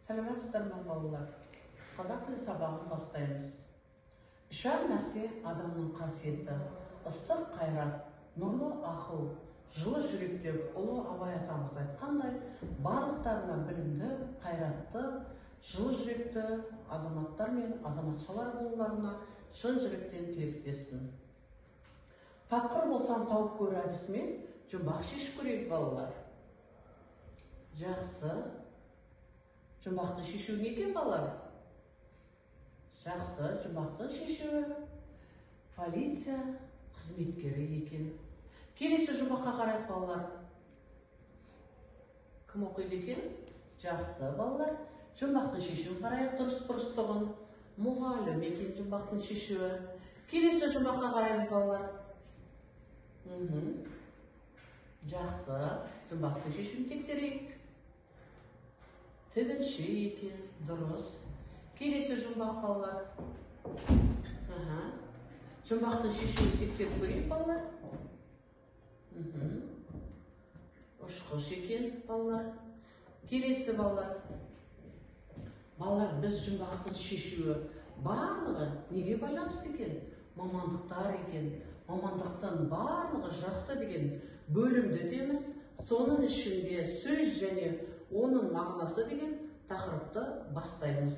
Сәлеметсіздер ме, балалар? Қазақ тілі сабағын бастаймыз. Үш-ақ нәрсе адамның қасиеті: ыстық қайрат, нұрлы ақыл, жылы жүрек деп ұлы Абай атамыз айтқандай, барлықтарына білімді, қайратты, жылы жүректі азаматтар мен азаматшалар болуларына шын жүректен тілектеспін. Тапқыр болсам тауып көр әдісімен жұмбақ шешіп көрейік, балалар. Жақсы. Жұмбақтың шешуі не екен, балалар? Жақсы, жұмбақтың шешуі полиция қызметкері екен. Келесі жұмбаққа қарайық, балалар. Кім оқиды екен? Жақсы, балалар. Жұмбақтың шешуін қарайық, дұрыс бұрыстығын. Мұғалім екен жұмбақтың шешуі. Келесі жұмбаққа қарайық, балалар. Жақсы, жұмбақтың шешуін тексерейік. Тігінші екен, дұрыс. Келесі жұмбақ, балалар. Жұмбақтың шешуін тексеріп көрейік, балалар. Ұшқыш екен, балалар. Келесі, балалар. Балалар, біз жұмбақтың шешуі барлығы неге байланысты екен? Мамандықтар екен. Мамандықтың барлығы жақсы деген бөлімді өтеміз. Соның ішінде сөз және оның мағынасы деген тақырыпты бастаймыз.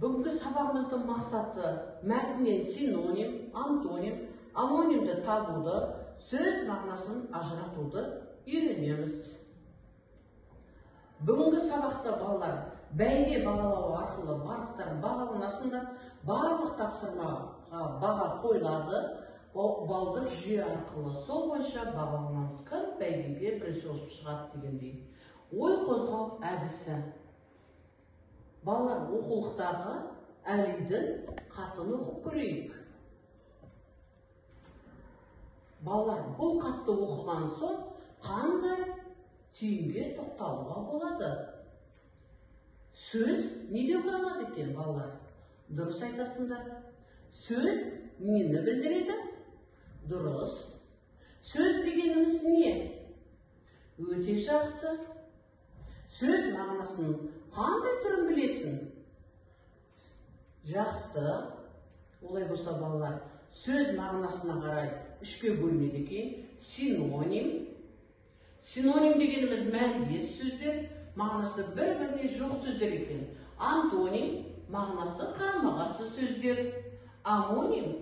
Бүгінгі сабағымыздың мақсаты мәтіннен синоним, антоним, омонимді табуды, сөз мағынасын ажыратуды үйренеміз. Бүгінгі сабақта, балалар, бәйге бағалау арқылы барлықтары бағаланасыңдар, барлық тапсырмаға баға қойылады, балдық жүйе арқылы. Сол бойынша бағаланамыз, кім бәйгеге бірінші озып шығады дегендей. Ой қозғау әдісі. Балалар, оқулықтағы Әлидің хатын оқып көрейік. Балалар, бұл хатты оқыған соң қандай түйінге тоқталуға болады? Сөз неден құралады екен, балалар? Дұрыс айтасыңдар. Сөз нені білдіреді? Дұрыс. Сөз дегеніміз не? Өте жақсы. Сөз мағынасының қандай түрін білесің? Жақсы. Олай болса, балалар, сөз мағынасына қарай үшке бөлінеді екен. Синоним. Синоним дегеніміз мәндес сөздер, мағынасы бір-біріне жоқ сөздер екен. Антоним мағынасы қарама-қарсы сөздер. Омоним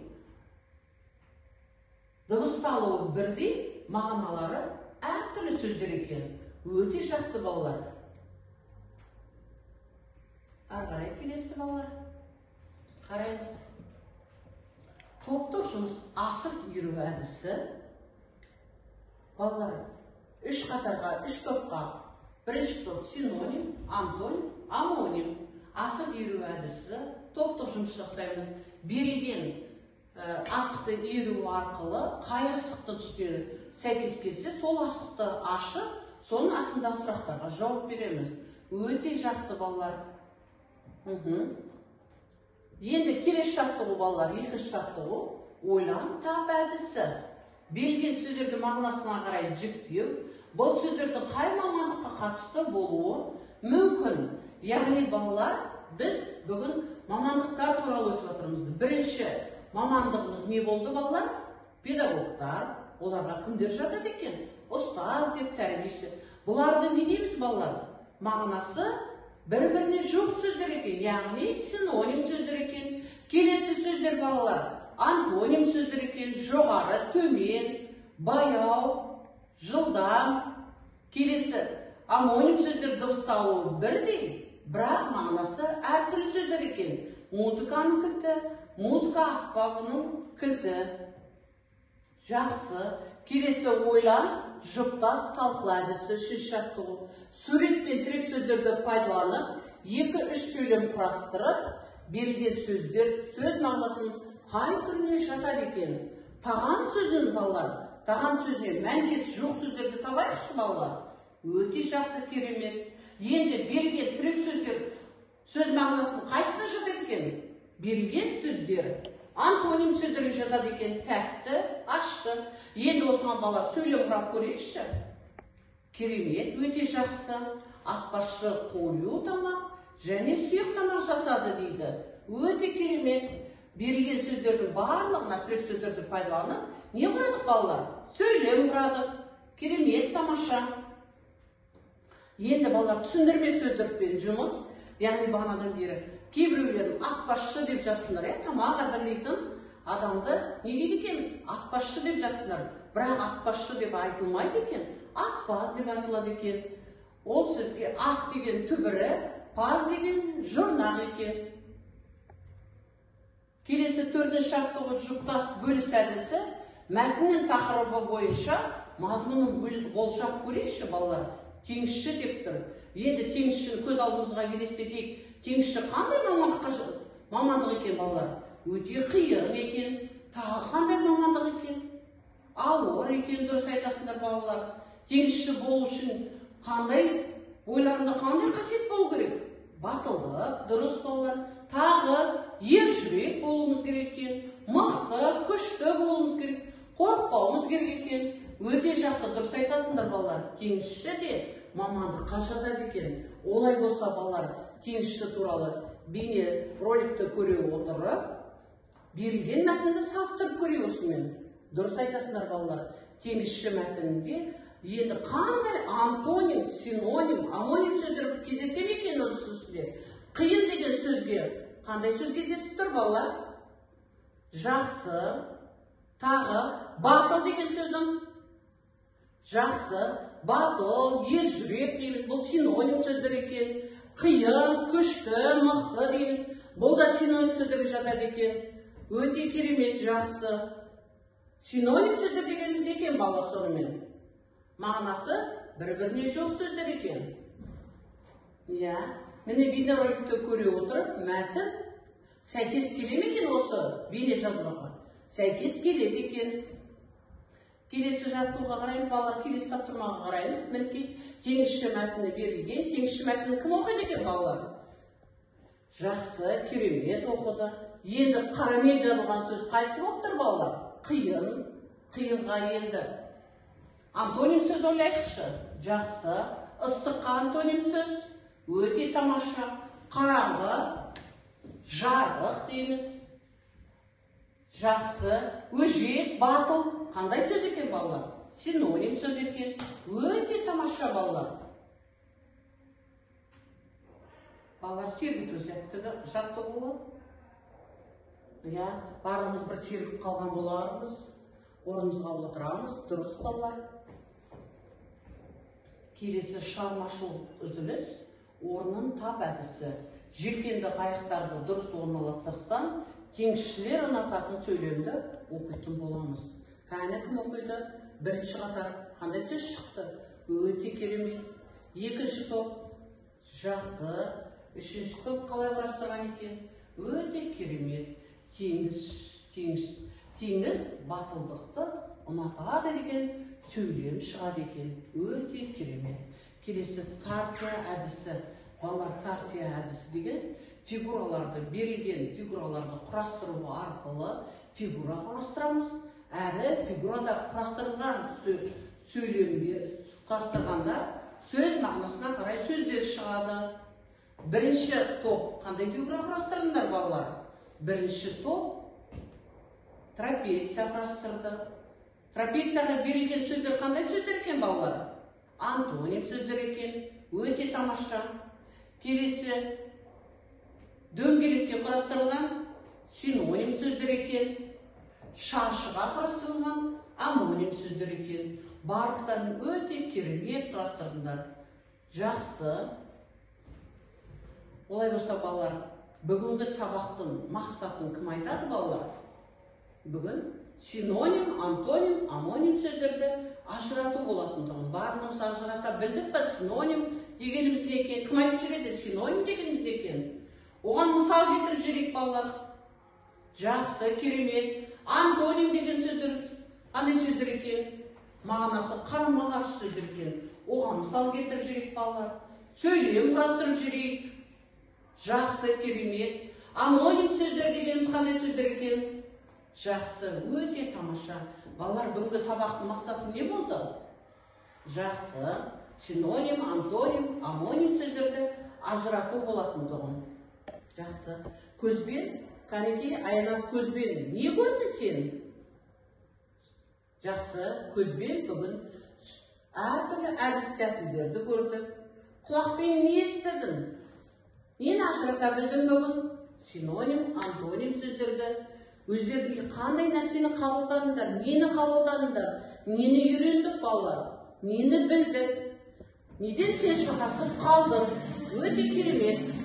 дыбысталуы бірдей, мағыналары әртүрлі сөздер екен. Өте жақсы, балалар. Ары қарай келесі, балалар. Қараймыз. Топтық жұмыс асық үйіру әдісі. Балалар, үш қатарға, үш топқа. Бірінші топ синоним, антоним, омоним. Асық үйіру әдісі. Топтық жұмыс жасаймыз. Берілген асықты үйіру арқылы қай асықтың үстіне сәйкес келсе, сол асықты ашып, соның астындағы сұрақтарға жауап береміз. Өте жақсы, балалар. Енді келесі жаттығу, балалар, екінші жаттығу ойлан тап әдісі. Берілген сөздерді мағынасына қарай жіктеу, бұл сөздердің қай мамандыққа қатысты болуы мүмкін. Яғни, балалар, біз бүгін мамандықтар туралы өтіп жатырмыз. Бірінші мамандығымыз не болды, балалар? Педагогтар. Оларға кімдер жатады екен? Ұстаз деп, тәрбиеші. Бұларды не дейміз, балалар? Мағынасы бір-біріне жоқ сөздер екен, яғни синоним сөздер екен. Келесі сөздер, балалар, антоним сөздер екен: жоғары, төмен, баяу, жылдам. Келесі омоним сөздер дыбысталуы бірдей, бірақ мағынасы әртүрлі сөздер екен. Музыканың кілті, музыка аспабының кілті. Жақсы. Келесі ойлан, жұптас, талқыла әдісі, үшінші жаттығу. Сурет пен тірек сөздерді пайдаланып, 2-3 сөйлем құрастырып, берілген сөздер сөз мағынасының қай түріне жатады екен? Тағам сөзін, балалар, тағам сөзіне мәндес жоқ сөздерді табайықшы, балалар. Өте жақсы, керемет. Енді берілген тірек сөздер сөз мағынасының қайсысына жатады екен? Берілген сөздер антоним сөздерге жатады екен: тәтті, ащы. Енді осыған, балалар, сөйлем құрап көрейікші. Керемет, өте жақсы. Аспазшы қою тамақ және сұйық тамақ жасады дейді. Өте керемет. Берілген сөздердің барлығына тірек сөздерді пайдаланып, не құрадық балалар? Сөйлем құрадық. Керемет, тамаша. Енді балалар түсіндірме сөздермен жұмыс, яғни бағанадан бері кейбіреулерін аспазшы деп жазсыңдар, тамақ әзірлейтін адамды не дейді екенбіз? Аспазшы деп жазсыңдар. Бірақ аспазшы деп айтылмайды екен, аспаз деп айтылады екен. Ол сөзге ас деген түбірі, паз деген жұрнақ екен. Келесі төртінші жаттығу жұптас бөліс әдісі. Мәтіннің тақырыбы бойынша мазмұнын болжап көрейікші балалар. Теңізші деп тұр. Енді теңізшіні көз алдымызға елестетейік. Теңізші қандай мамандық екен балалар? Өте қиын екен. Тағы қандай мамандық екен? Ауыр екен, дұрыс айтасыңдар балалар. Теңізші болу үшін қандай ойларында қандай қасиет болу керек? Батылдық, дұрыс балалар. Тағы ер жүрек болуымыз керек екен, мықты, күшті болуымыз керек, қорықпауымыз керек екен. Өте жақсы, дұрыс айтасыңдар балалар. Теңізші де мамандыққа жатады екен. Олай болса балалар, теңізші туралы бейне роликті көре отырып, берілген мәтінді салыстырып көрейік осымен. Дұрыс айтасыңдар балалар. Теңізші мәтінінде енді қандай антоним, синоним, омоним сөздер кездесе ме екен осы ішінде? Қиын деген сөзге қандай сөз кездесіп тұр балалар? Жақсы. Тағы батыл деген сөздің жақсы, батыл, ер жүрек дейміз, бұл синоним сөздер екен. Қиын, күшті, мықты дейміз, бұл да синоним сөздерге жатады екен. Өте керемет, жақсы. Синоним сөздер дегеніміз не екен балалар сонымен? Мағынасы бір-біріне жоқ сөздер екен. Иә, міне бейнероликті көре отырып, мәтін сәйкес келе ме екен осы бейне жазбаға? Сәйкес келеді екен. Келесі жаттығуға қараймыз балалар, келесі тапсырмаға қараймыз. Мінекей теңізші мәтіні берілген. Теңізші мәтінін кім оқиды екен балалар? Жақсы, керемет оқыды. Енді қарамен жазылған сөз қайсы болып тұр балалар? Қиын. Қиынға енді антоним сөз ойлайықшы. Жақсы. Ыстыққа антоним сөз. Өте тамаша. Қараңғы, жарық дейміз. Жақсы. Өжет, батыл. Қандай сөз екен балалар? Синоним сөз екен. Өте тамаша балалар. Балалар сергіту жаттығуы. Иә, барлығымыз бір сергіп қалған болармыз. Орнымызға отырамыз. Дұрыс балалар. Келесі шығармашылық үзіліс, орнын тап әдісі. Желкенді қайықтарды дұрыс орналастырсаң, теңізшілер ұнататын сөйлемді оқитын боламыз. Кәні кім оқиды? Бірінші қатар қандай сөз шықты? Өте керемет. Екінші топ жақсы. Үшінші топ қалай құрастырған екен? Өте керемет. Теңіз батылдықты ұнатады деген сөйлем шығады екен. Өте керемет. Келесі тарсия әдісі. Балалар, тарсия әдісі деген фигураларды, берілген фигураларды құрастыру арқылы фигура құрастырамыз. Әрі фигурада құрастырылған сөйлемге құрастырғанда сөз мағынасына қарай сөздер шығады. Бірінші топ қандай фигура құрастырдыңдар балалар? Бірінші топ трапеция құрастырды. Трапецияға берілген сөздер қандай сөздер екен балалар? Антоним сөздер екен. Өте тамаша. Келесі дөңгелекке құрастырылған синоним сөздер екен. Шаршыға құрастырылған омоним сөздер екен. Барлықтарын өте керемет құрастырдыңдар. Жақсы. Олай болса балалар, бүгінгі сабақтың мақсатын кім айтады балалар? Бүгін синоним, антоним, омоним сөздерді ажырату болатындығын барлығымыз ажырата білдік пе? Синоним дегеніміз не екен? Кім айтып жүреді? Синоним дегеніміз не екен? Оған мысал келтіріп жіберейік балалар. Жақсы, керемет. Антоним деген сөздер қандай сөздер екен? Мағынасы қарама-қарсы сөздер екен. Оған мысал келтіріп жіберейік балалар. Сөйлем құрастырып жіберейік. Жақсы, керемет. Омоним сөздер дегеніміз қандай сөздер екен? Жақсы, өте тамаша. Балалар, бүгінгі сабақтың мақсаты не болды? Жақсы. Синоним, антоним, омоним сөздерді ажырату болатын тұғын. Жақсы. Көзбен, кәнекей, Аяна, көзбен не көрдің сен? Жақсы, көзбен бүгін әртүрлі әдіс тәсілдерді көрдік. Құлақпен не естідің? Нені ажырата білдің бүгін? Синоним, антоним сөздерді. Өздеріңе қандай нәрсені қабылдадыңдар, нені қабылдадыңдар, нені үйрендік, балалар, нені білдік, неден сен шатасып қалдың? Өте керемет.